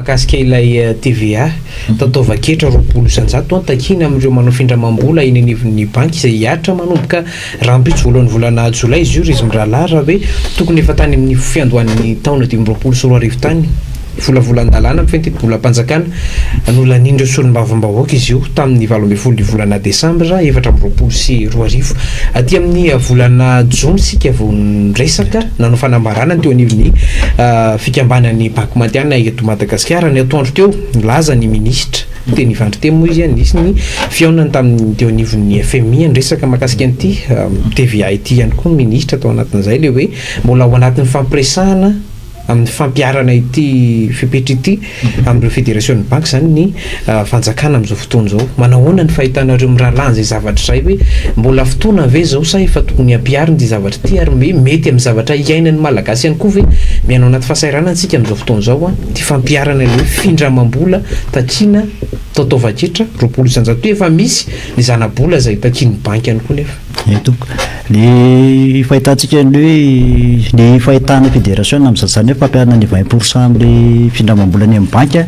Mahakasika ilay TVA, tataovan-ketra 20% takiana amin'ireo manao findramam-bola eny anivon'ny banky izay hihatra manomboka rahampitso voalohan'ny volana jolay izy io ry izy mirahalahy raha hoe tokony efa tany amin'ny fiandohan'ny taona 2025 tany. Volavolan-dalàna mifehy ny tetibolam-panjakana nolanian'ireo solombavambahoaka izy io tamin'ny 18 volana desambra 2024. Aty amin'ny volana jona isika vao niresaka, nanao fanambarana ny teo anivon'ny fikambanan'ny banky matihanina eto Madagasikara. Ny atoandro teo, nilaza ny minisitra teny Ivandry teny moa izy, nisy ny fihaonany tamin'ny teo anivon'ny FMI niresaka mahakasika an'ity TVA ity ihany koa ny minisitra tao anatin'izay ilay hoe mbola ao anatin'ny fampiresahana amin'ny fampiharana ity fepetra ity amin'ireo federasion'ny banky izany ny fanjakana amin'izao fotoana izao. Manahoana ny fahitanareo mirahalahy an'izay zavatra izay hoe mbola fotoana ve izao sa efa tokony hampiharina ity zavatra ity ary hoe mety amin'ny zavatra iainan'ny Malagasy ihany koa ve miaina ao anaty fahasahiranana isika amin'izao fotoana izao ity fampiharana ilay hoe findramam-bola takiana taotaovan-ketra 20% efa misy ny zana-bola izay takian'ny banky ihany koa nefa. Ie tompoko. Ny fahitantsika ny hoe ny fahitana fédération amin'izany zany hoe fampiharana ny 20% amin'ilay findramam-bola any amin'ny banky a,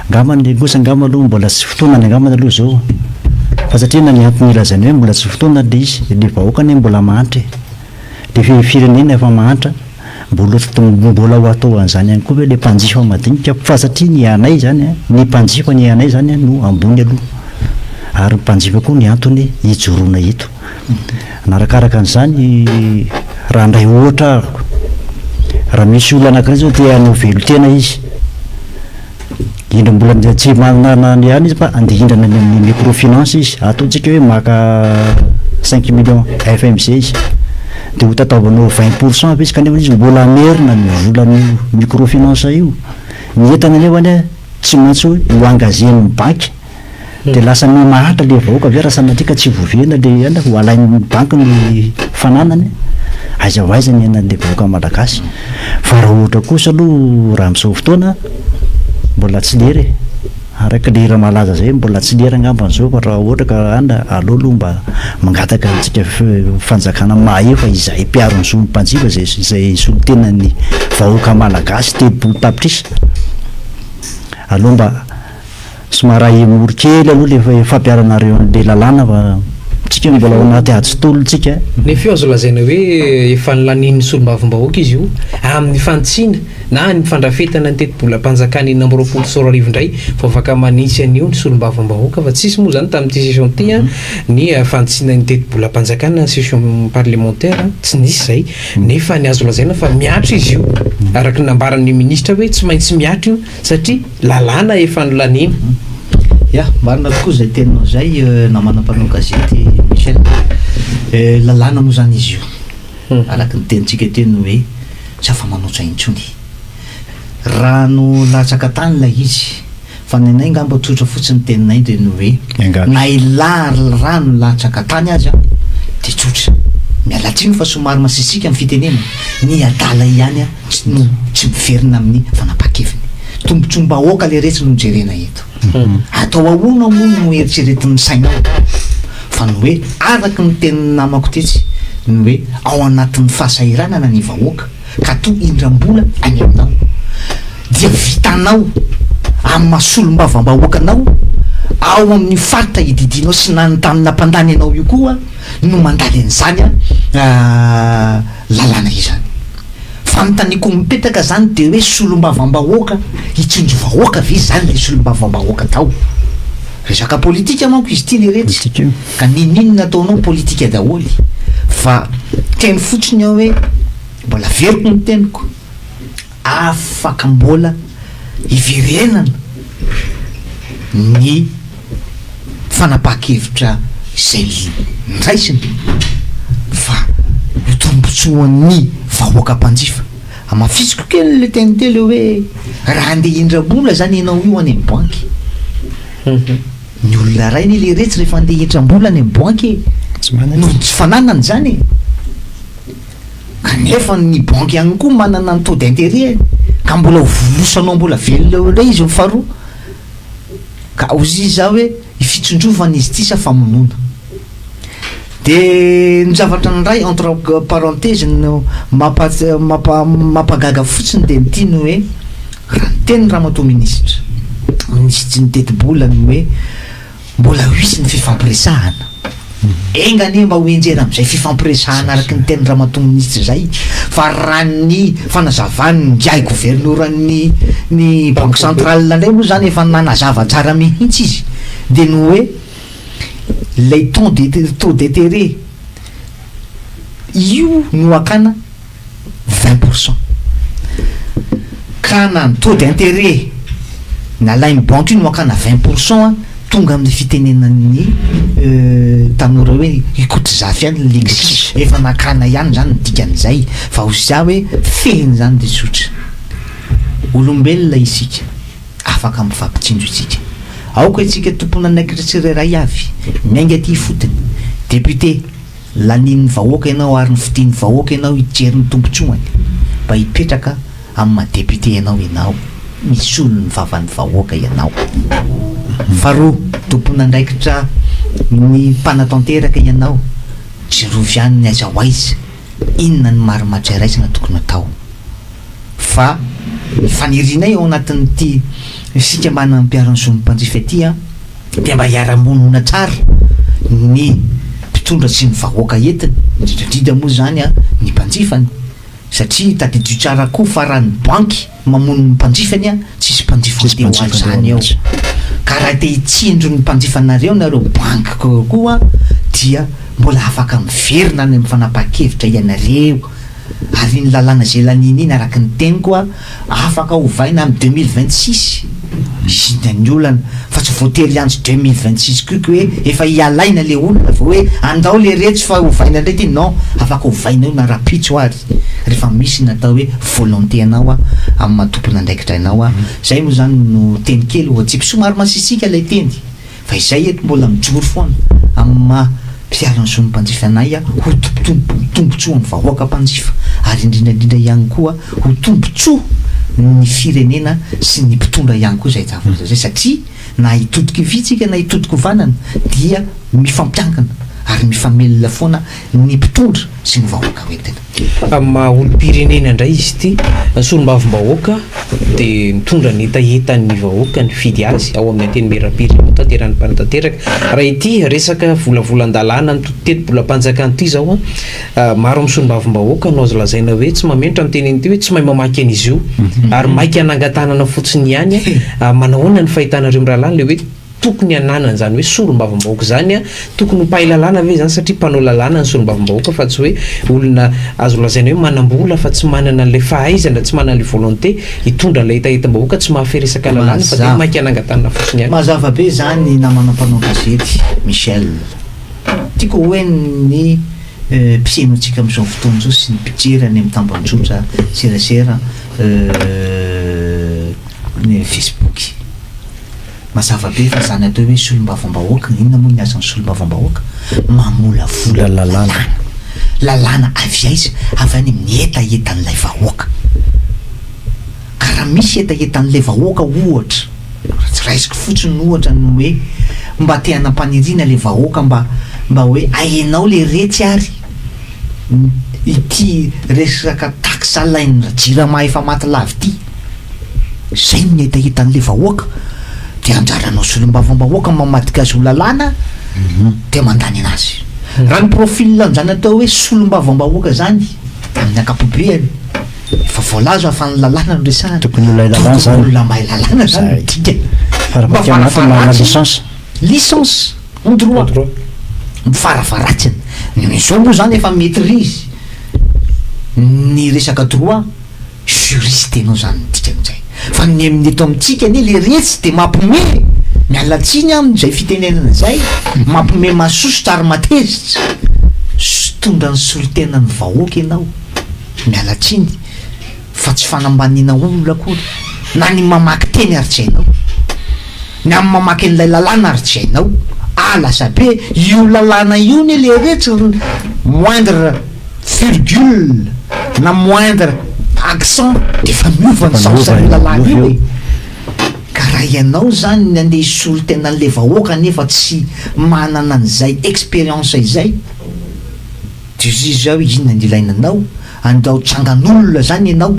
angamba ny kosa angamba aloha mbola tsy fotoanany angambany aloha izao. Fa satria na ny antony ilazany hoe mbola tsy fotoana ilay izy, ilay vahoaka anie mbola mahantra e. Ilay firenena efa mahantra. Mbola mbola ho atao an'izany ihany koa ve ilay mpanjifa madinika fa satria ny anay izany an, ny mpanjifa ny anay izany an no ambony aloha ary ny mpanjifa koa ny antony hijoroana eto. Narakaraka an'izany raha handray ohatra aho, raha misy olona anankiray izao te hanao velon-tena izy, Indram-bola tsy manana ny ihany izy fa andeha hindrana any amin'ny microfinance izy, ataontsika hoe maka 5 millions FMC izy, dia ho tataovanao 20% ve izy kanefa izy mbola hamerina ny volan'io microfinance io, ny entana anefa anie tsy maintsy hoe ho engagé-n'ny banky, dia lasa miha-mahantra ilay vahoaka ve raha sanatria ka tsy voaverina ilay entana, ho alain'ny banky ny fananany, aiza ho aiza ny iainan'ilay vahoaka malagasy. Fa raha ohatra kosa aloha raha amin'izao fotoana mbola tsy lera e, araka ilay hira malaza izay mbola tsy lera angamba izao fa raha ohatra ka any aleo aloha mba mangataka antsika fanjakana mahefa izay mpiaro ny zon'ny mpanjifa izay izay solontenan'ny vahoaka malagasy 30 tapitrisa aleo mba Somary ahemory kely aloha le fampiharanareo an'le lalàna fa tsika mbola ao anaty ady sy tolona tsika. Nefa io azo lazaina hoe efa nolanian'ny solombavambahoaka izy io amin'ny fanitsiana na ny fandrafetana ny tetibolam-panjakana 2026 indray vao afaka manitsy an'io ny solombavambahoaka fa tsisy moa izany tamin'ity session ity ny fanitsiana ny tetibolam-panjakana session parlementaire tsy nisy izay nefa ny azo lazaina fa mihatra izy io araka ny nambaran'ny minisitra hoe tsy maintsy mihatra io satria lalàna efa nolaniana. Ya, marina tokoa izay teninao izay namana mpanao gazety Michel. Lalàna moa izany izy io. Araka ny tenintsika teo ny hoe tsy afa-manoatra intsony. Rano latsaka tany ilay izy. Fa ny anay angamba tsotra fotsiny ny teninay dia ny hoe na ilà rano latsaka tany aza dia tsotra. Miala tsiny fa somary masisika ny fitenenana, ny adala ihany tsy no tsy miverina amin'ny fanapahan-keviny. Tombontsoam-bahoaka leretsy no jerena eto. Atao ahoana moa no eritreretin'ny sainao? Fa ny hoe araka ny tenin'ny namako tetsy, ny hoe ao anatin'ny fahasahiranana ny vahoaka ka toa indram-bola any aminao dia vitanao amin'ny maha solombavambahoaka anao ao amin'io faritra ididianao sy nanontany nampandany anao io koa no mandany an'izany lalàna izany. Fanontaniako mipetaka zany de hoe solombavambahoaka hitsinjo vahoaka ve zany le solombavambahoaka tao? Resaka politika manko izy ity leretsy ka ninoninona ataonao politika daholo fa teny fotsiny aho hoe mbola averiko ny teniko afaka mbola hiverenana ny fanapahan-kevitra izay noraisina fa ho tombotsoan'ny vahoaka mpanjifa. Hamafisiko kely le teny teo le hoe raha andeha hindram-bola zany ianao io any amin'ny banky, ny olona iray anie leretsy rehefa andeha hindram-bola any amin'ny banky e, noho ny tsy fananany zany e, kanefa ny banky ihany koa manana ny taux d'intérêt-ny ka mbola ho volosanao mbola velona eo indray izy ny faharoa. Ka hozy izy za hoe fitsindrovana izy ity sa famonoana? De ny zavatra indray entre parenthèse no mampa mampa mampagaga fotsiny de ity ny hoe. Raha niteny Ramatoa Minisitra, Minisitry ny tetibola ny hoe mbola ho hisy ny fifampiresahana. Enga anie mba ho enjehina amin'izay fifampiresahana araka ny tenin'i Ramatoa Minisitra izay fa raha ny fanazavan'ny ingahy governoran'ny ny Banque Centrale indray moa izany efa nanazava tsara mihitsy izy dia ny hoe ilay taux de taux d'intérêt io no hakana 20 %. Ka na ny taux d'intérêt nalain'ny banque io no hakana 20 %, tonga amin'ny fitenenan'ny tanora hoe Ikotozafy ihany ny lexique, efa nakana ihany zany ny dikan'izay. Fa ho za hoe fehiny zany de tsotra: olombelona isika, afaka mifampitsinjo isika. Aoka isika tompon'andraikitra tsirairay avy miainga aty ifotony, député lanin'ny vahoaka ianao ary ny fidin'ny vahoaka ianao hijery ny tombontsoany, mba hipetraka amin'ny maha député ianao, ianao misolo ny vavan'ny vahoaka ianao. Faharoa, tompon'andraikitra ny mpanatanteraka ianao, jirovy ihany ny aiza ho aiza, inona ny marimaritra iraisana tokony atao. Fa ny fanirianay ao anatin'ity fikambanana mpiaro ny zon'ny mpanjifa ity an, dia mba hiara-monina tsara ny mpitondra sy ny vahoaka entiny, indrindra indrindra moa izany an, ny mpanjifany, satria tadidio tsara koa fa raha ny banky mamono ny mpanjifany an, tsisy mpanjifa Tsisy andeha ho mpanjifa azy izany andeha ho ao. azy. Ka raha te hitsindro ny mpanjifanareo nareo banky koa dia mbola afaka miverina any amin'ny fanapahan-kevitra ianareo. Ary iny lalàna izay laniana iny araka ny teniko a, afaka ovaina amin'ny 2026, inona ny olana, fa tsy voatery hiantso 2026 koa hoe efa hialaina le olona vao hoe andao le retsy fa ovaina indray ity, non, afaka ovaina io na rahampitso ary, rehefa misy ny atao hoe volonté anao a, amin'ny maha tompon'andraikitra anao a, zay moa zany no teny kely ho atsipy, somary masisika ilay teny. Fa izay eto mbola mijoro foana amin'ny maha mpiaro ny zon'ny mpanjifa anay ho tombontsoan'ny vahoaka mpanjifa ary indrindra indrindra ihany koa ho tombontsoa ny firenena sy ny mpitondra ihany koa izay zavatra izay, satria na hitodika havia tsika na hitodika havanana dia mifampiankina ary mifamelona foana ny mpitondra sy ny vahoaka hoentina. Amin'ny maha olom-pirenena indray izy ity, ny solombavambahoaka dia mitondra ny hetahetan'ny vahoaka nifidy azy ao amin'ny Antenimierampirenena tanterahin'ny mpanatanteraka. Raha ity resaka volavolan-dalàna ny tetibolam-panjakana ity izao, maro amin'ny solombavambahoaka no azo lazaina hoe tsy mahamenatra miteny an'ity hoe tsy mahay mamaky an'izy io ary maika hanangan-tanana fotsiny ihany. Manahoana ny fahitanareo mirahalahy ilay hoe tokony hananana izany hoe solombavambahoaka izany an, tokony ho mpahay lalàna ve izany satria mpanao lalàna ny solombavambahoaka fa tsy hoe olona azo lazaina hoe manam-bola fa tsy manana an'ilay fahaizana, tsy manana ilay volonté hitondra an'ilay hetahetam-bahoaka, tsy mahafehy resaka lalàna fa dia maika hanangan-tanana fotsiny ihany. Mazava be izany namana mpanao gazety Michel. Tiako ho henon'ny mpiseno antsika amin'izao fotoana izao sy ny mpijery any amin'ny tambajotra serasera ny Facebook. Mazava be fa zany atao hoe solombavambahoaka, inona moa ny asan'ny solombavambahoaka? Mamolavola lalàna. Lalàna avy aiza? Avy any amin'ny hetahetan'ilay vahoaka. Ka raha misy hetahetan'ilay vahoaka ohatra, raha tsy raisiko fotsiny ohatra ny hoe mba te hanam-paniriana ilay vahoaka mba mba hoe ahenao le retsy ary ity resaka taxe alain'ny jirama efa maty lavo ity. Zay no hetahetan'le vahoaka de anjaranao solombavambahoaka mamadika azy ho lalàna de mandany anazy. Raha ny profil an'zany atao hoe solombavambahoaka zany amin'ny ankapobeany efa voalaza fa ny lalàna no resahana. Tokony olona lalàna zany. Tokony olona mahay lalàna zany no dikany. Farafahakeliny Mba manana farafaharatsiny licence. Licence en droit. En droit. Farafaharatsiny. Ny zao moa zany efa maitrise ny resaka droit. Juriste enao zany ny dikan'izay. Fa ny amin'ny eto amintsika anie le retsy de mampime, miala tsiny amin'izay fitenenana izay, mampime masosotra ary matezitra. Tondra ny solontenan'ny vahoaka enao, miala tsiny fa tsy fanambaniana olona akory, na ny mamaky teny ary tsy hainao, ny amin'ny mamaky an'ilay lalàna ary tsy hainao. Ah lasa be io lalàna io anie le retsy moindre virgule na moindre accent de efa miova ny sens an'io lalàna io e. Ka raha ianao zany ny andeha hisolo tena an'le vahoaka nefa tsy manana an'izay expérience izay de izy zao inona ny ilaina anao, andao tsangan'olona zany ianao.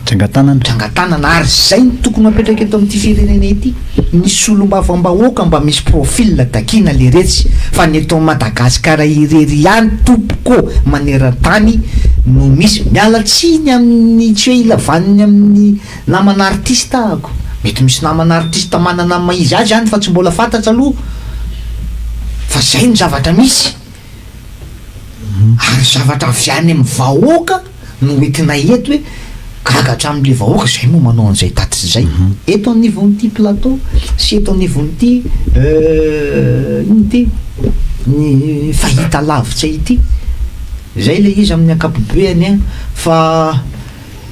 Drangan-tanana. Drangan-tanana ary zay no tokony apetraka eto amin'ity firenena ity. Ny solombavambahoaka mba misy profil takiana leretsy fa ny eto Madagascar irery ihany tompoko maneran-tany no misy. Miala tsiny amin'ny tsy hoe hila vaniny amin'ny namana artiste ahako. Mety misy namana artiste manana ny maha izy azy any fa tsy mbola fantatra aloha fa zay no zavatra misy. Ary zavatra avy any amin'ny vahoaka no entinay eto hoe gaga hatramin'ilay vahoaka izay moa manao an'izay tatitra izay eto anivon'ity plateau sy eto anivon'ity inona ity ny fahita lavitra ity. Izay ilay izy amin'ny ankapobeany an, fa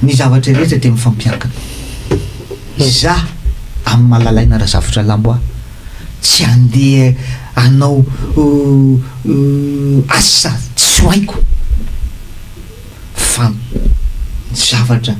ny zavatra rehetra dia mifampiankina. Izaho amin'ny maha Lalaina Razafitralambo ahy, Tsy handeha hanao asa tsy ho haiko fa ny zavatra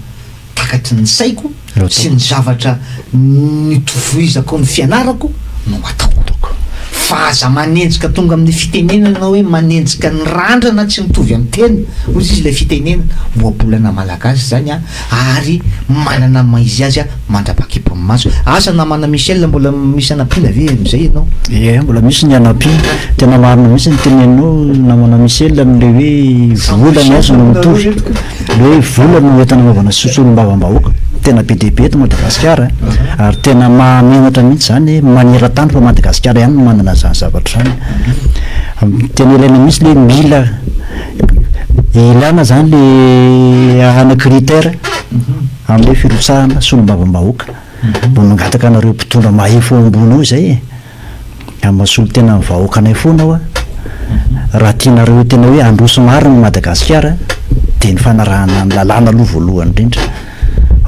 takatry ny saiko sy ny zavatra nitovoizako ny fianarako no ataoko. Fa aza manenjika tonga amin'ny fitenenana hoe manenjika ny randrana tsy mitovy amin'ny tena, hoy izy ilay fitenenana, ohabolana malagasy izany an. ary manana ny maha izy azy mandra-pakimpy ny maso. Asa namana Michel mbola misy anampiana ve amin'izay ianao? Ie, mbola misy ny anampiana. Tena marina mihitsy ny teneninao namana Michel amin'ilay hoe vola ny azy no mitovy. Ilay hoe vola no entina anaovana solombavambahoaka. Tena be dia be eto Madagasikara ary tena mahamenatra mihitsy izany maneran-tany fa Madagasikara ihany no manana izany zavatra izany. Tena ilaina mihitsy ilay hoe mila Ilana zany le arahana critère amle firotsahana solombavambahoaka. Mba mangataka anareo mpitondra mahefa eo ambony eo izay e. Amin'ny maha solontena ny vahoakanay foana aho a. Raha tianareo tena hoe handroso marina i Madagasikara dia ny fanarahana ny lalàna aloha voalohany indrindra.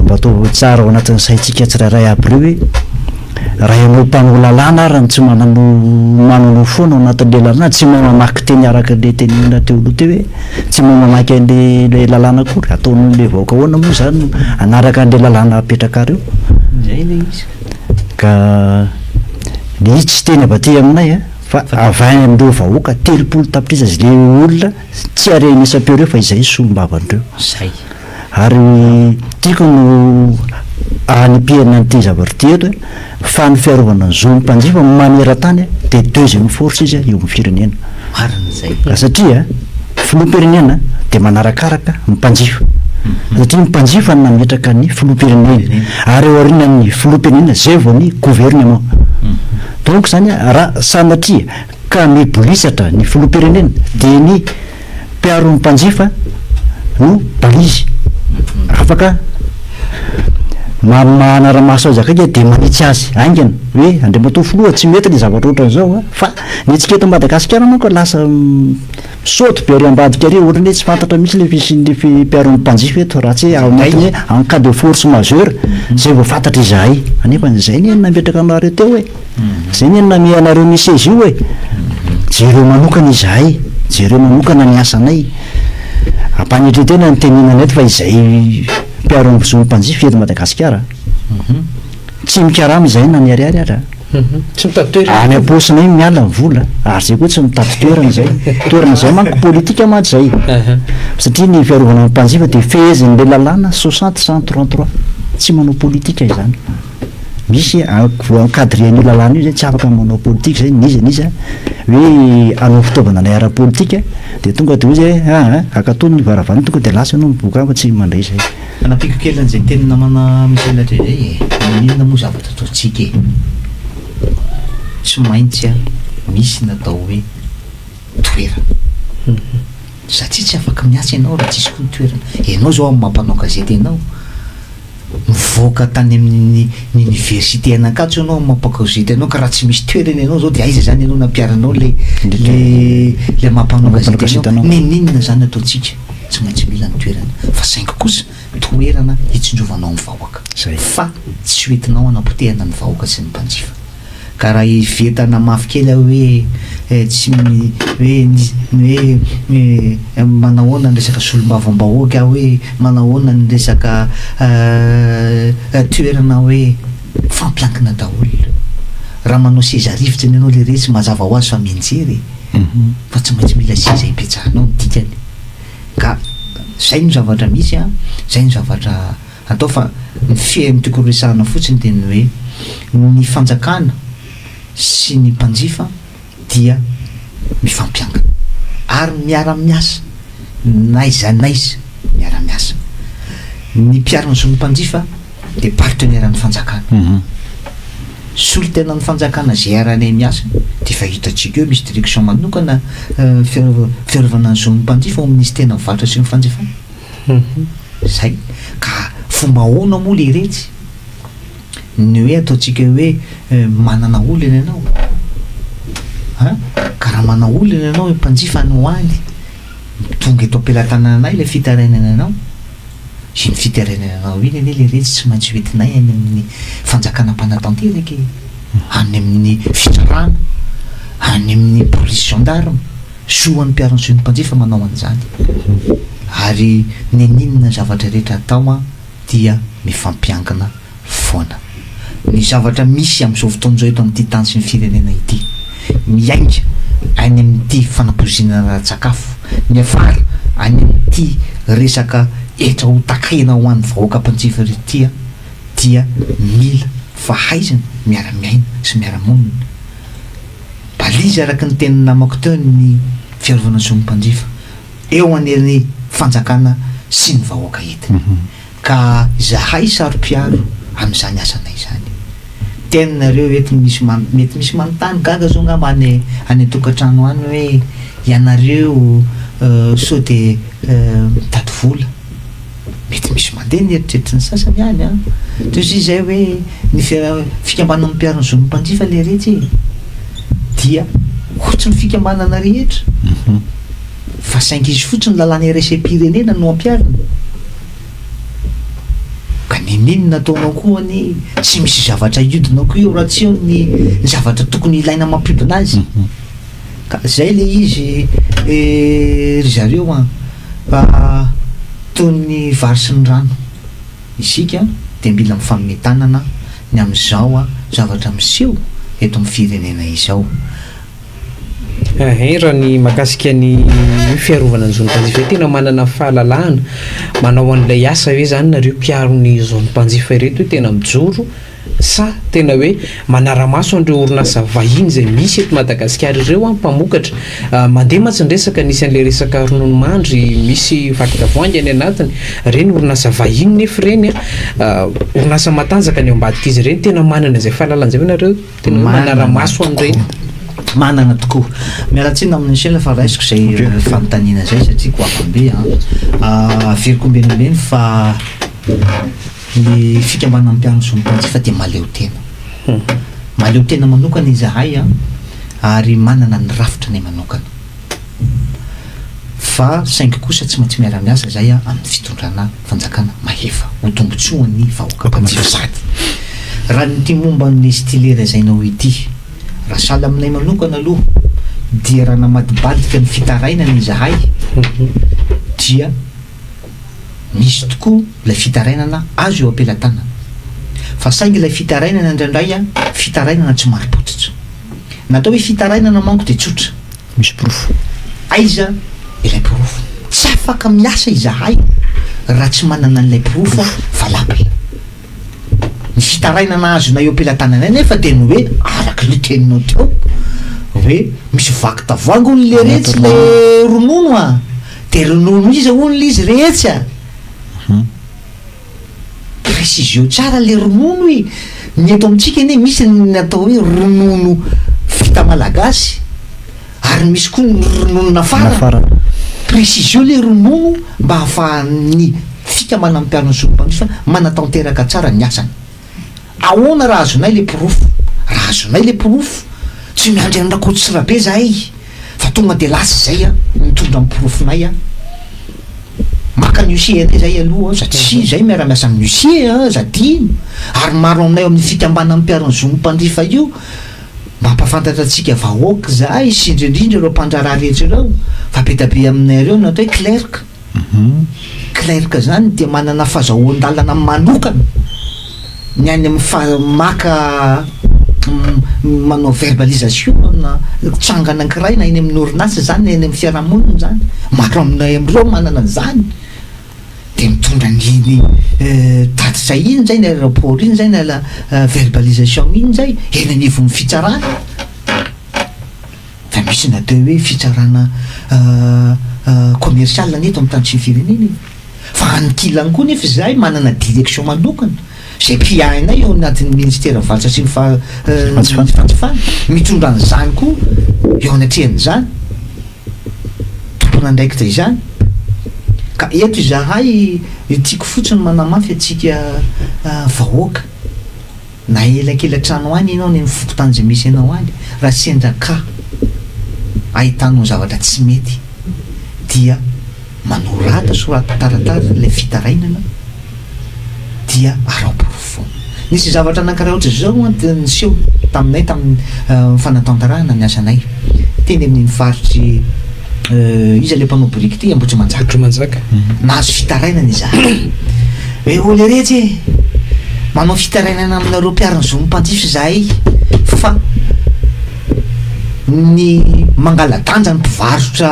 Mba ataovy tsara ao anatin'ny saintsika tsirairay aby ireo hoe raha ianao mpanao lalàna ary no tsy manano mananao foana ao anatin'ilay lalàna, tsy mahay mamaky teny araka ilay tenenina teo aloha teo hoe tsy mahay mamaky an'ilay ilay lalàna akory, ataon'ilay vahoaka ahoana moa izany no hanaraka an'ilay lalàna apetrakareo? Izay ilay izy. Ka ilay izy tsy teny avy aty aminay a, fa avy any amin'ireo vahoaka 30 tapitrisa izay ilay olona tsy arenesam-peo ireo fa izay ny solombavandreo. Izay. Ary tiako no hanipihana an'ity zavatra ity eto fa ny fiarovana ny zon'ny mpanjifa maneran-tany dia deuxième force izy eo amin'ny firenena. Marina izay. Satria filoham-pirenena dia manarakaraka ny mpanjifa. Satria ny mpanjifa no nametraka ny filoham-pirenena. Ary eo aorianan'ny filoham-pirenena izay vao ny gouvernement. Donc izany raha sanatria ka mibolisatra ny filoham-pirenena dia ny Mpiaro ny mpanjifa no balise afaka manara-maso azy akaiky dia manitsy azy haingana hoe Andriamatoa Filoha tsy mety ilay zavatra ohatran'izao a! fa ny antsika eto Madagasikara manko lasa misaoty be ary ambadika ary ohatran'ny hoe tsy fantatra mihitsy ilay fisian'ilay mpiaro ny mpanjifa eto raha tsy ao anatin'ny hoe en cas de force majeure izay vao fantatra izahay anefa izay anie no nametraka anareo teo e! Zay anie no namehy anareo ny seza io e! Jereo manokana izahay, jereo manokana ny asanay. Ampanetren-tena ny tenenana eto fa izay mpiaro ny zon'ny mpanjifa eto Madagasikara, tsy mikarama izahay na ny ariary ara. Tsy mitady toerana. Any am-paosinay miala ny vola, ary zay koa tsy mitady toerana izay. Toerana izay manko politika mantsy izay. Satria ny fiarovana ny mpanjifa dia fehezin'ilay lalàna 60 133. Tsy manao politika izany. Misy voa-encadrer an'io lalàna io zay tsy afaka manao politika zay n'iza n'iza hoe hanao fitaovana anay ara-politika dia tonga dia hoy zay hoe aa akatony ny varavarana tonga dia lasa ianao mivoaka any fa tsy mandray zay. Anampiako kely an'izay tenin'i namana Michel hatreo izay e, maninona moa zavatra ataontsika e? Tsy maintsy misy ny atao hoe toerana. Satria tsy afaka miasa ianao raha tsisy koa ny toerana. Ianao izao amin'ny maha mpanao gazety anao, Mivoaka tany amin'ny ny université an'Ankatso ianao amin'ny maha mpanao gazety anao ka raha tsy misy toerana ianao izao dia aiza izany ianao nampiharinao ilay ilay ilay maha mpanao gazety anao? N'inon'inona izany ataontsika tsy maintsy mila ny toerana fa saingy kosa toerana hitsinjovanao ny vahoaka fa tsy ho entinao hanapotehana ny vahoaka sy ny mpanjifa. Ka raha hivetana mafy kely aho hoe tsy hoe ny hoe manahoana ny resaka solombavambahoaka aho hoe manahoana ny resaka toerana hoe mifampiankina daholo ireo. Raha manao seza rivotra anie ianao leretsy mazava ho azy fa mianjera e! Fa tsy maintsy mila seza hipetrahanao ny dikany. Ka zay no zavatra misy an, zay no zavatra. atao fa ny fehiny tiako horesahana fotsiny dia ny hoe ny fanjakana sy ny mpanjifa dia mifampiankina ary miara-miasa n'aiza n'aiza miara-miasa. Ny mpiaro ny zon'ny mpanjifa dia partenaire ny fanjakana. Solontenan'ny fanjakana izay iarahanay miasa dia efa hitantsika eo misy direction manokana fiarovana ny zon'ny mpanjifa ao amin'ny minisiteran'ny varotra sy ny fanjifana. Zay. Ka fomba ahoana moa le retsy? Ny hoe ataontsika hoe manana olana ianao an! Ka raha manao olana ianao hoe mpanjifa any ho any, tonga eto am-pelatananay ilay fitarainana anao, iny fitarainana anao iny anie le retsy tsy maintsy hoentinay any amin'ny fanjakana mpanatanteraka e! Any amin'ny fitsarana, any amin'ny police gendarme, soa an'ny mpiaro ny zon'ny mpanjifa manao an'izany. Ary n'inon'inona zavatra rehetra atao an! dia mifampiankina foana. Ny zavatra misy amin'izao fotoana izao eto amin'ity tany sy ny firenena ity, miainga any amin'ity fanapoizinana ara-tsakafo, miafara any amin'ity resaka hetra ho takahina ho an'ny vahoaka mpanjifa ity dia mila fahaizana miara-miaina sy miara-monina. Balise araka ny tenin'ny namako teo ny fiarovana ny zon'ny mpanjifa. eo an'ny fanjakana sy ny vahoaka entiny. Ka izahay saro-piaro amin'izany asanay izany. Teninareo eto misy man, mety misy manontany gaga zao angamba any any an-tokantrano any hoe ianareo sao dia mitady vola. Mety misy mandeha ny eritreritry ny sasany any an! Toy izay izay hoe ny fikambanan'ny mpiaro ny zon'ny mpanjifa le retsy e! Dia ohatry ny fikambanana rehetra fa saingy izy fotsiny lalàna iraisam-pirenena no ampiharina. Ka n'inon'inona ataonao koa anie tsy misy zavatra hiodina koa eo raha tsy eo ny zavatra tokony ilaina mampiodina azy. Ka zay le izy ry zareo an! Fa toy ny vary sy ny rano, isika dia mila mifanome tanana ny amin'izao zavatra miseho eto amin'ny firenena izao. Ehe, raha ny mahakasika ny fiarovana ny zon'ny mpanjifa io, tena manana fahalalahana manao an'ilay asa ve izany nareo mpiaro ny zon'ny mpanjifa ireto hoe tena mijoro Sa tena hoe manara-maso an'ireo orinasa vahiny izay misy eto Madagasikara ireo an, mpamokatra. Mandeha mantsy ny resaka, nisy an'ilay resaka ronono mandry, misy vaky tavoahangy any anatiny. Ireny orinasa vahiny nefa ireny an, orinasa matanjaka ny ao ambadik'izy ireny. Tena manana izay fahalalana izay ve nareo? Tena hoe manara-maso an'ireny? Manana tokoa. Miala tsiny amin'i Michel fa raisiko izay fanontaniana izay satria goavam-be an. Averiko ombieny ombieny fa. Ny fikambanan'ny mpiaro ny zon'ny mpanjifa dia mahaleo tena. Mahaleo tena manokana izahay ary manana ny rafitranay manokana. Fa saingy kosa tsy maintsy miara-miasa izahay amin'ny fitondrana fanjakana mahefa ho tombotsoan'ny vahoaka mpanjifa sady raha ny ity momba ny Nestlé lazainao ity, raha sahala aminay manokana aloha dia raha namadibadika ny fitarainana izahay dia Misy tokoa ilay fitarainana azo eo am-pelatanana. Fa saingy ilay fitarainana indraindray fitarainana tsy marim-pototra. Ny atao hoe fitarainana manko dia tsotra. Misy porofo. Aiza ilay porofo? Tsy afaka miasa izahay raha tsy manana an'ilay porofo valable. Ny fitarainana azonay eo am-pelatananay anefa dia ny hoe araka ilay teninao teo hoe misy vaky tavoahangy hono leretsy le ronono a! Dia ronono iza hono le izy retsy a! Préciseo tsara le ronono e! Ny eto amintsika anie misy ny atao hoe ronono vita malagasy ary misy koa ny ronono nafarana. Préciseo le ronono mba ahafahan'ny fikambanan'ny mpiaro ny zon'ny mpanjifa manatanteraka tsara ny asany. Ahoana raha azonay le porofo? Raha azonay le porofo, tsy miandry an'i Rakoto sy Rabe zahay fa tonga de lasa izay an, mitondra ny porofonay an. Maka ny huissier anay zahay aloha satria zahay miara-miasa amin'ny huissier an, aza adino. Ary maro aminay ao amin'ny fikambanan'ny mpiaro ny zon'ny mpanjifa io, mampahafantatra antsika vahoaka izahay sy indrindra indrindra ireo mpandraharaha rehetra ireo fa be dia be aminay ireo no atao hoe clerc. Clerc zany dia manana fazahoan-dalana manokana ny any amin'ny fa maka manao verbalisation na tranga anankiray na eny amin'ny orinasa izany na eny amin'ny fiarahamonina izany. Maro aminay amin'ireo manana an'izany. De mitondra an'iny tatitra iny zay, ny rapport iny zay, na la verbalisation iny zay eny anivon'ny fitsarana. Fa misy ny atao hoe fitsarana commercial anie eto amin'ny tany sy ny firenena e. Fa ankilany koa nefa izahay manana direction manokana izay mpiahinay eo anatin'ny ministeran'ny varotra sy ny fanjifana mitondra an'izany koa eo anatrehan'izany tompon'andraikitra izany. Ka eto izahay tiako fotsiny manamafy antsika vahoaka. Na elakelan-trano any ianao any amin'ny fokontany izay misy anao any, raha sendra cas ahitanao zavatra tsy mety dia manorata, soraty taratasy ilay fitarainana dia araho porofo foana. Nisy zavatra anankiray ohatr'izao an niseho taminay tamin'ny fanatanterahana ny asanay teny amin'iny faritry iza ilay mpanao biriky ity Ambohitrimanjaka. Ambohitrimanjaka. Nahazo fitarainana izahay hoe ô leretsy e! Manao fitarainana aminareo mpiaro ny zon'ny mpanjifa izahay fa ny mangala-danja ny mpivarotra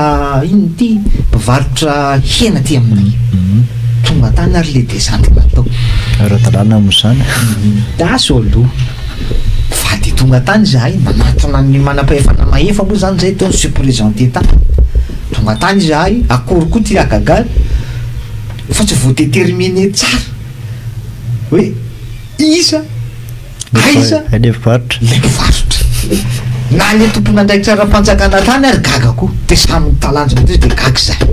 inona ity mpivarotra hena aty aminay. Tonga tany ary le descente natao. Ara-dalàna moa izany. Daso aloha. Fa dia tonga tany izahay nanatona ny manam-pahefana mahefa moa izany izay teo ni-se présenter tany. Tonga tany izahay, akory koa ity hagagana fa tsy voa-déterminer tsara hoe iza, aiza Ilay mpivarotra. ilay mpivarotra. Na ilay tompon'andraikitra ara-panjakana tany ary gaga koa. Dia samy nitalanjona teo dia gaga izahay.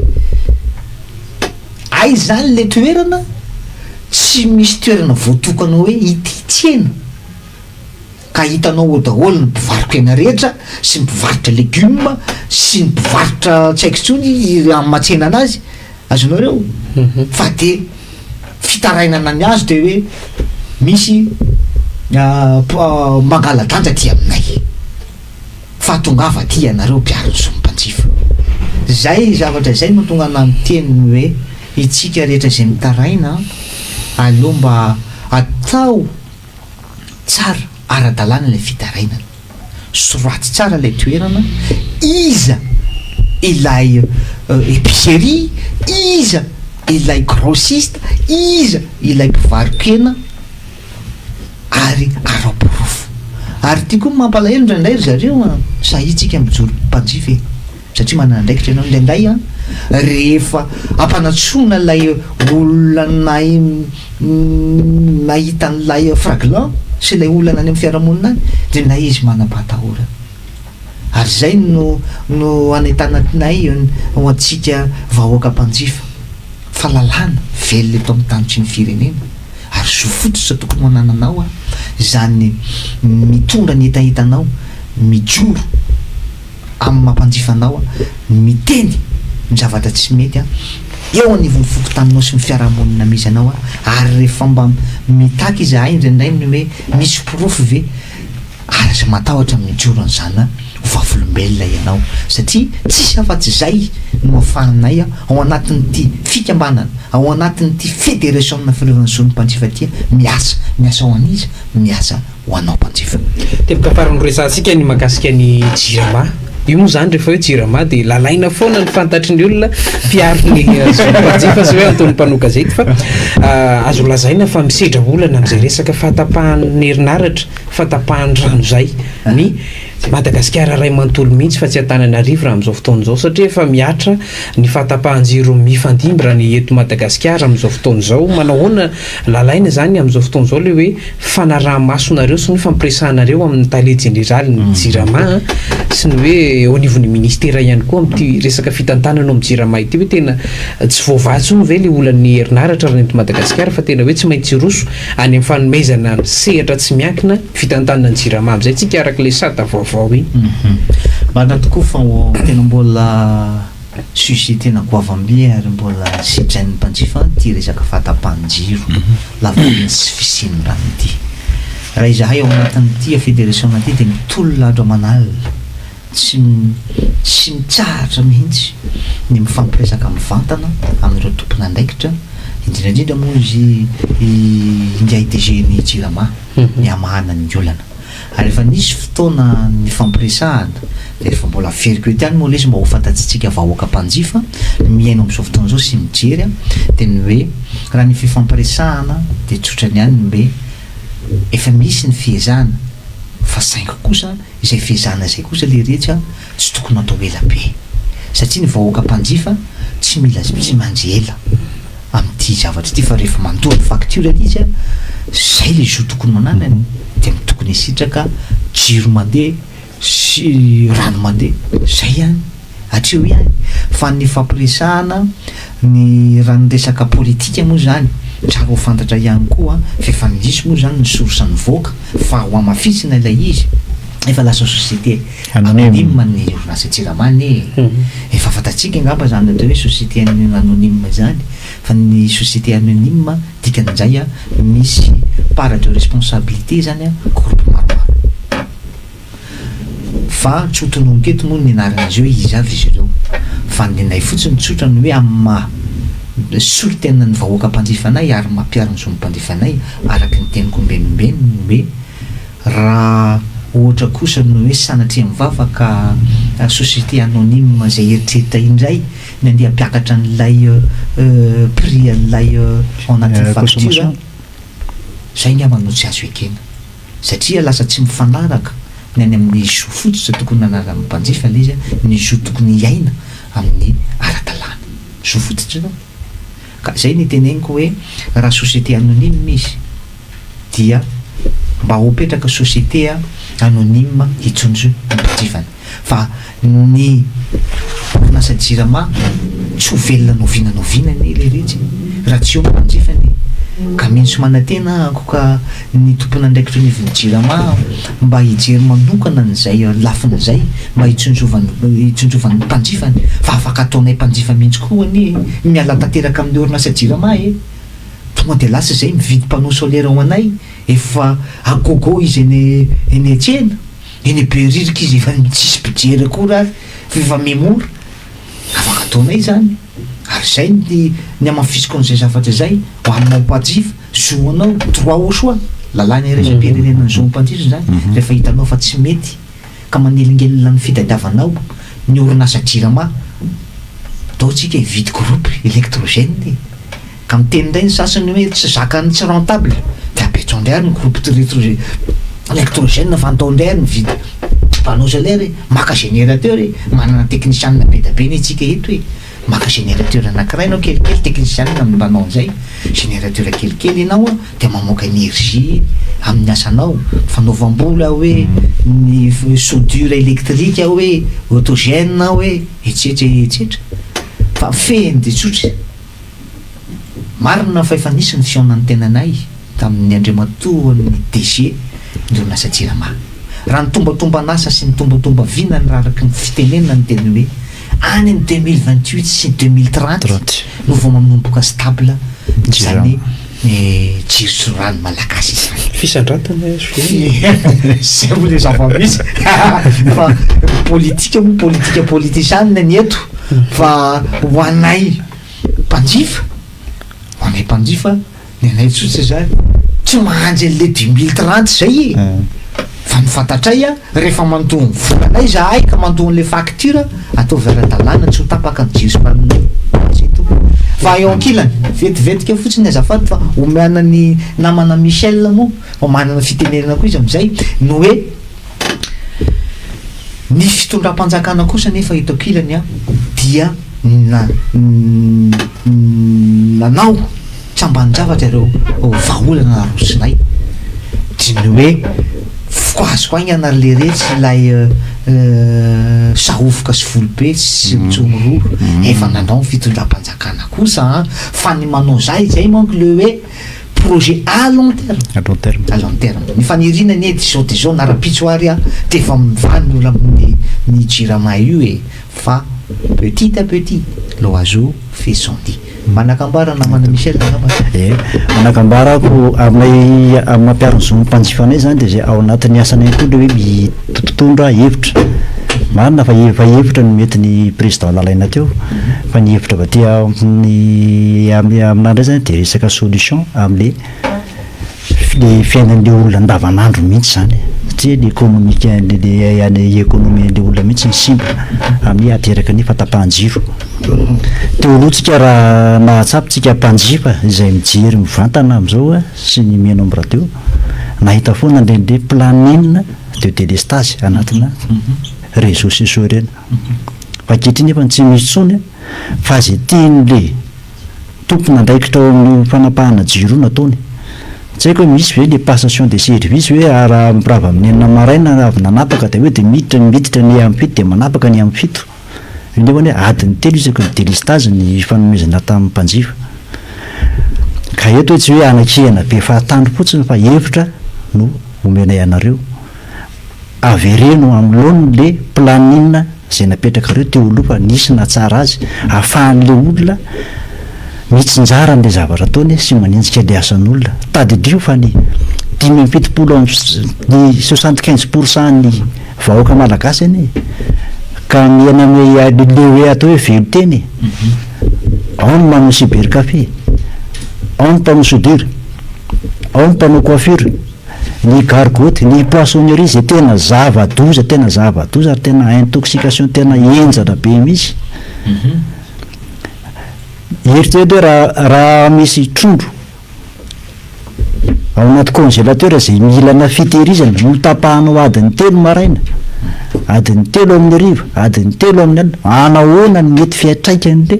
Aiza izany ilay toerana? Tsy misy toerana voatokana hoe ity tsena ka hitanao ao daholo ny mpivaro-kena rehetra sy ny mpivarotra legioma sy ny mpivarotra tsy haiko intsony amin'ny maha tsena anazy, azonareo? Fa dia fitarainana ny azy dia hoe misy mangala-danja aty aminay. Fa tongava aty ianareo mpiaro ny zon'ny mpanjifa. Izay zavatra izay no tonga nanoteny ny hoe itsika rehetra izay mitaraina aleo mba atao tsara ara-dalàna ilay fitarainana. Soraty tsara ilay toerana, iza ilay épicerie, iza ilay grossiste, iza ilay mpivaro-kena. ary ara-porofo. Ary ity koa no mampalahelo indraindray ry zareo an, sahitsika mijoro mpanjifa e, satria manana andraikitra ianao, indraindray an, rehefa ampanantsoina ilay olona nahay nahita an'ilay fraglant sy ilay olana any amin'ny fiarahamonina any, dia indraindray izy manam-pahatahorana. Ary izay no no anentananay ho antsika vahoaka mpanjifa, fa lalàna velona eto amin'ny tany sy ny firenena. Ary zo fototra tokony ho anananao izany mitondra ny hetahetanao, mijoro amin'ny maha mpanjifa anao, miteny ny zavatra tsy mety eo anivon'ny fokontaninao sy ny fiarahamonina misy anao, ary rehefa mba mitaky izahay indraindray ny hoe misy porofo ve? Ary aza matahotra mijoro an'izany ho vavolombelona ianao, satria tsisy afa-tsy izay no afahanay ao anatin'ity fikambanana, ao anatin'ity federasiona fiarovana ny zon'ny mpanjifa ity miasa. Miasa ho an'iza? Miasa ho anao mpanjifa. Teboka farany horesahantsika ny mahakasika ny Jirama. Io moa izany rehefa hoe Jirama dia lalaina foana ny fantatry ny olona mpiaro ny zon'ny mpanjifa sy hoe anton'ny mpanao gazety fa azo lazaina fa misedra olana amin'izay resaka fahatapahan'ny herinaratra fahatapahan'ny rano izay ny Madagasikara iray manontolo mihitsy fa tsy Antananarivo raha amin'izao fotoana izao satria efa mihatra ny fahatapahan-jiro mifandimby raha ny eto Madagasikara amin'izao fotoana izao. Manao ahoana lalaina izany amin'izao fotoana izao ilay hoe fanaraha-masonareo sy ny fampiresahanareo amin'ny tale jeneralin'ny Jirama sy ny hoe eo anivon'ny ministera ihany koa amin'ity resaka fitantanana ao amin'ny Jirama ity hoe tena tsy voavaha intsony ve ilay olan'ny herinaratra raha ny eto Madagasikara fa tena hoe tsy maintsy hiroso any amin'ny fanomezana ny sehatra tsy miankina fitantanana ny Jirama amin'izay tsika araka ilay sata vaovao iny. Marina tokoa fa tena mbola sujet tena goavam-be ary mbola sedrain'ny mpanjifa ity resaka fahatapahan-jiro lava be sy fisian'ny rano ity. Raha izahay ao anatin'ity federasiona ity dia mitolona andro aman'alina Tsy tsy mitsahatra mihitsy ny mifampiresaka mivantana amin'ireo tompon'andraikitra, indrindra indrindra moa izy ingahy DG-n'ny Jirama, ny hamahana ny olana. Ary efa nisy fotoana nifampiresahana Rehefa mbola averiko eto ihany moa ilay izy mba ho fantatsitsika vahoaka mpanjifa mihaino amin'izao fotoana izao sy mijery dia ny hoe raha ny fifampiresahana dia tsotra ny ihany ny hoe efa misy ny fiezahana fa saingy kosa izay fiezahana izay kosa leretsy a tsy tokony atao ela be satria ny vahoaka mpanjifa tsy mila tsy miandry ela amin'ity zavatra ity fa rehefa mandoa ny facture izy a zay le zo tokony mananany dia tokony hisitraka jiro mandeha sy rano mandeha zay ihany hatreo ihany fa ny fampiresahana ny raha ny resaka politika moa zany tsara ho fantatra ihany koa fa efa nisy moa zany ny source nivoaka fa ho hamafisina ilay izy efa lasa société anonyme ny orinasa Jirama anie e. Efa fantatsika angamba zany atao hoe société anonyme zany fa ny société anonyme dikan'izay misy part de responsabilité zany groupe maromaro fa tsy ho tononiko eto moa ny anaran'izy hoe iza avy izy ireo fa ny anay fotsiny tsotra ny hoe amin'ny maha solontenan'ny vahoaka mpanjifanay ary mampiaro ny zon'ny mpanjifanay araka ny teniko ombenombeny ny hoe raha ohatra kosa ny hoe sanatria mivava ka société anonyme izay eritreritra indray ny andeha hampiakatra an'ilay prix an'ilay ao anatin'ny facture izay angamba no tsy azo ekena satria lasa tsy mifanaraka ny any amin'ny zo fototra tokony hananan'ny mpanjifa ilay izy, ny zo tokony hiaina amin'ny ara-dalàna. Zo fototra izany. Ka izay no iteneniko hoe raha société anonyme izy dia mba ho petraka société anonyme hitsinjo ny mpanjifany. Fa ny orinasa jirama tsy ho velona n'oviana n'oviana anie leretsy e, raha tsy eo ny mpanjifany e. Ka mino sy manantena aho ka ny tompon'andraikitra anivon'ny jirama mba hijery manokana an'izay lafiny izay mba hitsinjovany hitsinjovany ny mpanjifany fa afaka ataonay mpanjifa mihitsy koa anie miala tanteraka amin'ny orinasa jirama e. Tonga dia lasa izay mividy panneau solaire ho anay efa à gogo izy eny eny an-tsena. Eny Behoririka izy efa tsisy mpijery akory ary fa efa mimora. Afaka ataonay izany. Ary izay ny ny hamafisiko an'izay zavatra izay ho an'ny mpanjifa, zo anao, droit au choix, lalàna iraisam-pirenena ny zon'ny mpanjifa izany, rehefa hitanao fa tsy mety ka manelingelina ny fitadiavanao ny orinasa Jirama, ndao tsika hividy groupe électrogène e. Ka miteny indray ny sasany hoe tsy zakany tsy rentable dia apetro indray ary ny groupe électrogène fa andao indray ary mividy panneau solaire e, maka générateur e, manana technician be dia be anie tsika eto e, maka générateur anakiray enao kelikely technician mpanao an'izay, générateur kelikely enao an dia mamoaka énergie amin'ny asanao, fanaovam-bola hoe, ny soudure électrique hoe, autogène hoe, etsetra etsetra fa fehiny dia tsotra. Marina fa efa nisy ny fihaonan'ny tenanay tamin'ny Andriamatoan'ny DG ny orinasa Jirama. Raha ny tombatomban'asa sy ny tombatomba vinany raha araka ny fitenenana ny teny hoe any amin'ny 2028 sy 2030 no vao manomboka stable izany jiro sy rano malagasy izany. Fisandratana Izay moa ilay zava-misy fa politika moa politika politisianina ny eto fa ho anay Mpanjifa, ho anay mpanjifa, ny anay tsotra izany, tsy mahanjy an'le 2030 zay e! Fa ny fantatray a, rehefa mandoa ny volanay zahay ka mandoa an'le facture, ataovy ara-dalàna tsy ho tapaka ny jiro sy ranonay. Zay tompoko. Fa eo ankilany, vetivetika fotsiny azafady fa omeana ny namana Michel moa, fa manana fitenenana koa izy amin'izay, ny hoe, Ny fitondram-panjakana kosa anefa eto ankilany dia nanao tsy ambanin-javatra ireo vahaolana narosinay dia ny hoe vokazo haingana ry leretsy ilay sahovoka sy volobe sy mitsomororo efa nanao ny fitondram-panjakana kosa an fa ny manao zay izay manko le hoe Projet à long terme. À long terme. À long terme. Ny faniriana anie dia izao dia izao na rahampitso ary an, dia efa mivaha ny olana amin'ny ny Jirama io e, fa petit à petit l'oiseau fait son nid. Manakambara namana Michel angamba. Ie, manakambara ako aminay amin'ny mampiaro ny zon'ny mpanjifa anay izany dia izay ao anatin'ny asanay koa ilay hoe mitondra hevitra. Marina fa efa hevitra no nentin'ny président Lalaina teo fa ny hevitra avy aty amin'ny aminà indray zany dia resaka solution am'le le fiainan'le olona andavanandro mihitsy zany. industriel, économique an'le any économie an'le olona mihitsy ny simba amin'ny ateraky ny fahatapahan-jiro. Teo aloha tsika raha nahatsapa tsika mpanjifa izay mijery mivantana amin'izao sy ny mihaino amin'ny radio, nahita foana an'ireny hoe planning de délestage anatina réseaux sociaux ireny. Fa ankehitriny nefa tsy misy intsony fa izay tian'le tompon'andraikitra ao amin'io fanapahana jiro io no ataony. Tsy haiko hoe misy ve le passation de service hoe raha mirava amin'ny enina maraina avy nanapaka dia hoe dia miditra miditra ny amin'ny fito dia manapaka ny amin'ny fito. Io nefa anie adiny telo isaky ny délestage ny fanomezana tamin'ny mpanjifa. Ka eto hoe tsy hoe anakihana be fahatany fotsiny fa hevitra no omenay anareo. Avereno amin'ny laoniny le planning izay napetrakareo teo aloha fa nisy nahatsara azy ahafahan'le olona mitsinjara an'le zavatra ataony sy manenjika le asan'olona. Tadidio fa ny 75 amby ny 75 pour cent ny vahoaka malagasy anie ka miaina amin'ny le hoe atao hoe velon-teny e. Ao ny manao cybercafé, ao ny mpanao soudure, ao ny mpanao coiffure. Ny gargotte, ny poissonnerie izay tena zava-doza, tena zava-doza ary tena intoxication tena henjana be mihitsy. Eritrereto hoe raha raha misy trondro ao anaty congélateur izay milana fitehirizana no tapahanao adiny telo maraina, adiny telo amin'ny hariva, adiny telo amin'ny alina, anahoana ny mety fiantraikan'le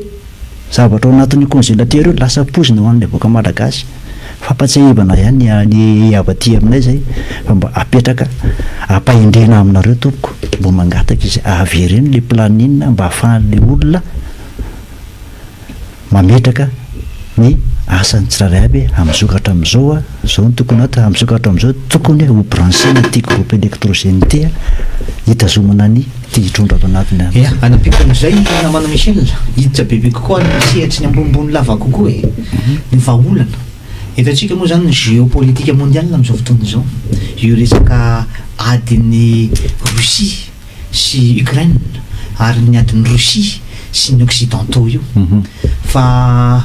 Zavatra ao anatin'io congélateur io lasa poizina ho an'ilay vahoaka malagasy. Fampatsiahivana ihany ny avy aty aminay izay fa mba apetraka ampahendrena aminareo tompoko, mba mangataka izy avereno ilay planning mba ahafahan'ilay olona mametraka ny asany tsirairay avy amin'izao ka hatramin'izao a, izao no tokony hatao, amin'izao ka hatramin'izao tokony ho brancher-na ity groupe électrogène ity a, hitazomana ny Ty hitondra ato anatiny any. Ya, anampiako an'izay namana Michel, hiditra bebe kokoa any amin'ny sehatry ny ambonimbony lava kokoa e. Ny vahaolana. Hitantsika moa izany ny géopolitique mondiale amin'izao fotoana izao. Io resaka adin'i Russie sy Ukraine ary ny adin'i Russie sy ny occidentaux io. Fa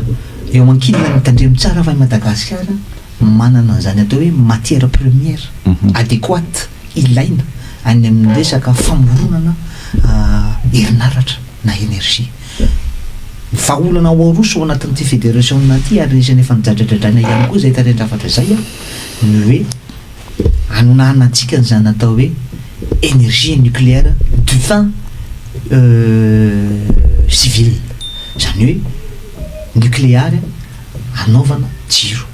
eo ankilany tandremo tsara fa i Madagasikara manana an'izany atao hoe matière première adéquate ilaina any amin'ny resaka famoronana herinaratra na énergie. Ny vahaolana ho aroso ao anatin'ity federasiona ity ary anisan'ny efa nidradradradraina ihany koa izay tarehin-javatra izay ny hoe ananantsika an'izany atao hoe énergie nucléaire du fin civil, izany hoe nucléaire anaovana jiro.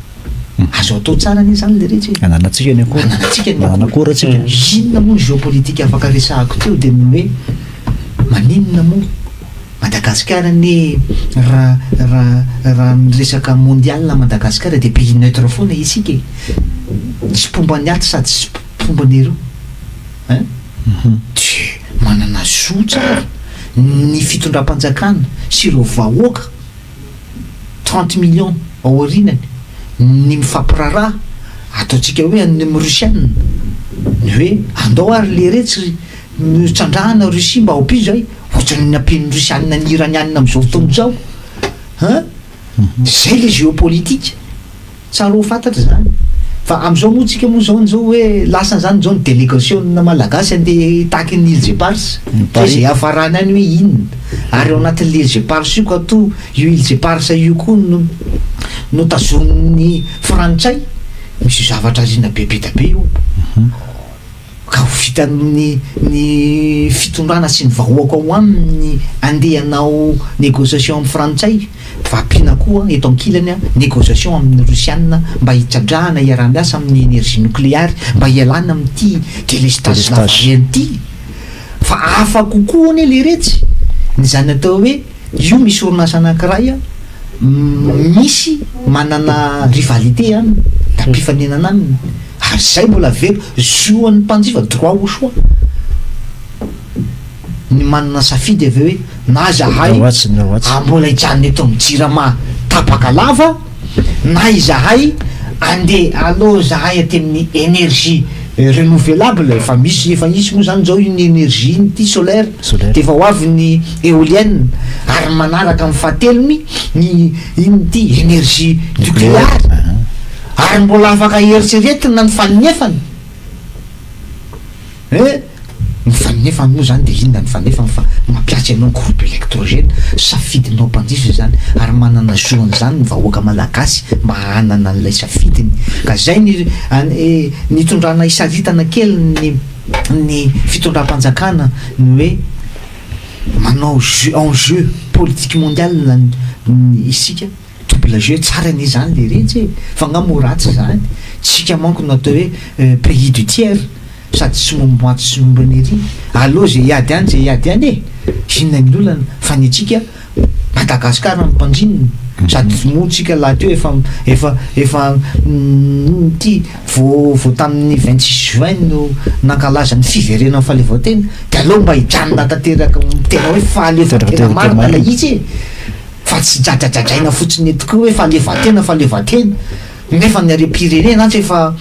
Azo atao tsara anie zany le retsy e. Ananantsika ny akora. Ananantsika ny Manana akora tsika. Inona moa ny géopolitique afaka resahako teo dia ny hoe maninona moa Madagasikara anie raha raha raha ny resaka mondial Madagasikara dia pays neutre foana isika e. Tsy mpomba ny atsy sady tsy mpomba ny eroa. Hein? Dia manana zo tsara ny fitondram-panjakana sy ireo vahoaka 30 millions ao aorianany ny mifampiraharaha, ataontsika hoe an'ny amin'ny Russiana, ny hoe andao ary leretsy ry trandrahana Russie mba ampio izay, ohatran'ny ampian'ny Russiana ny Iraniana amin'izao fotoana izao, hein? Izay le géopolitique. Tsara ho fantatra izany. Fa amin'izao moa tsika moa izao izao hoe lasany izany izao ny delegasiona malagasy andeha hitaky ny Îles Éparses. Fa izay hiafarany any hoe inona. Ary ao anatin'ilay Îles Éparses io ka toa io Îles Éparses io koa no no tazomin'ny frantsay. Misy zavatra ariana be be da be io. Ka ho vitan'ny ny fitondrana sy ny vahoaka ao aminy ny andeha hanao négociation amin'ny frantsay fa ampiana koa eto ankilany négociation amin'ny rosiana mba hitrandrahana hiaraha-miasa amin'ny énergie nokleary mba hialana amin'ity délestage lavareny ity fa hafa kokoa anie leretsy ny zany atao hoe io misy orinasa anankiray misy manana rivalité aminy na mpifaninana aminy Ary zay mbola averiko, zo an'ny mpanjifa, droit au choix, ny manana safidy avy eo hoe na zahay mbola hijanona eto amin'ny jirama tapaka lava na izahay andeha aleo zahay aty amin'ny énergie renouvelable, efa misy efa hisy moa zany zao iny énergie iny ity solaire, de efa ho avy ny éolienne ary manaraka amin'ny fahatelony ny iny ity énergie nucléaire. Ary mbola afaka eritreretina ny faninefany. Eh! Ny fanefany moa zany de inona ny fanefany fa mampiasa ianao groupe électrogène, safidinao mpanjifa izany ary manana zo an'izany ny vahoaka malagasy mba hanana an'ilay safidiny ka zay ny nitondrana hisaritana kely ny ny fitondram-panjakana ny hoe manao jeu en jeu politique mondial isika. Double jeu tsara anie zany le retsy e! Fa nga moa ratsy zany? Tsika manko no atao hoe pays du tiers sady tsy momba atsy sy momba ny ery. Aleo ze hiady any ze hiady any e! Inona ny olana? Fa ny antsika Madagascar no mpanjinina sady moa tsika lahateo efa efa efa ty vao vao tamin'ny 26 juin no nankalaza ny fiverenan'ny fahaleovantena de aleo mba hijanona tanteraka tena hoe fahaleovantena marina ilay izy e! Fa tsy dradradradraina fotsiny eto koa hoe fahaleovantena fahaleovantena nefa ny harem-pirenena atsy efa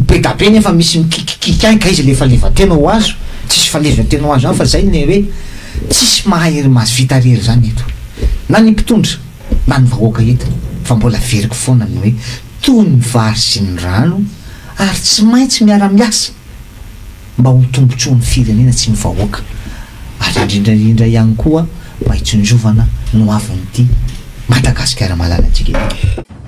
be da be nefa misy mikikikiky any ka iza le fahaleovantena ho azo? Tsisy fahaleovantena ho azo any fa zay ny hoe tsisy mahay mahavita rery zany eto na ny mpitondra na ny vahoaka eto fa mbola averiko foana ny hoe toy ny vary sy ny rano ary tsy maintsy miara-miasa mba ho tombotsoan'ny firenena sy ny vahoaka ary indrindra indrindra ihany koa mba hitsinjovana ny hoavin'ity Madagasikara malalantsika ity.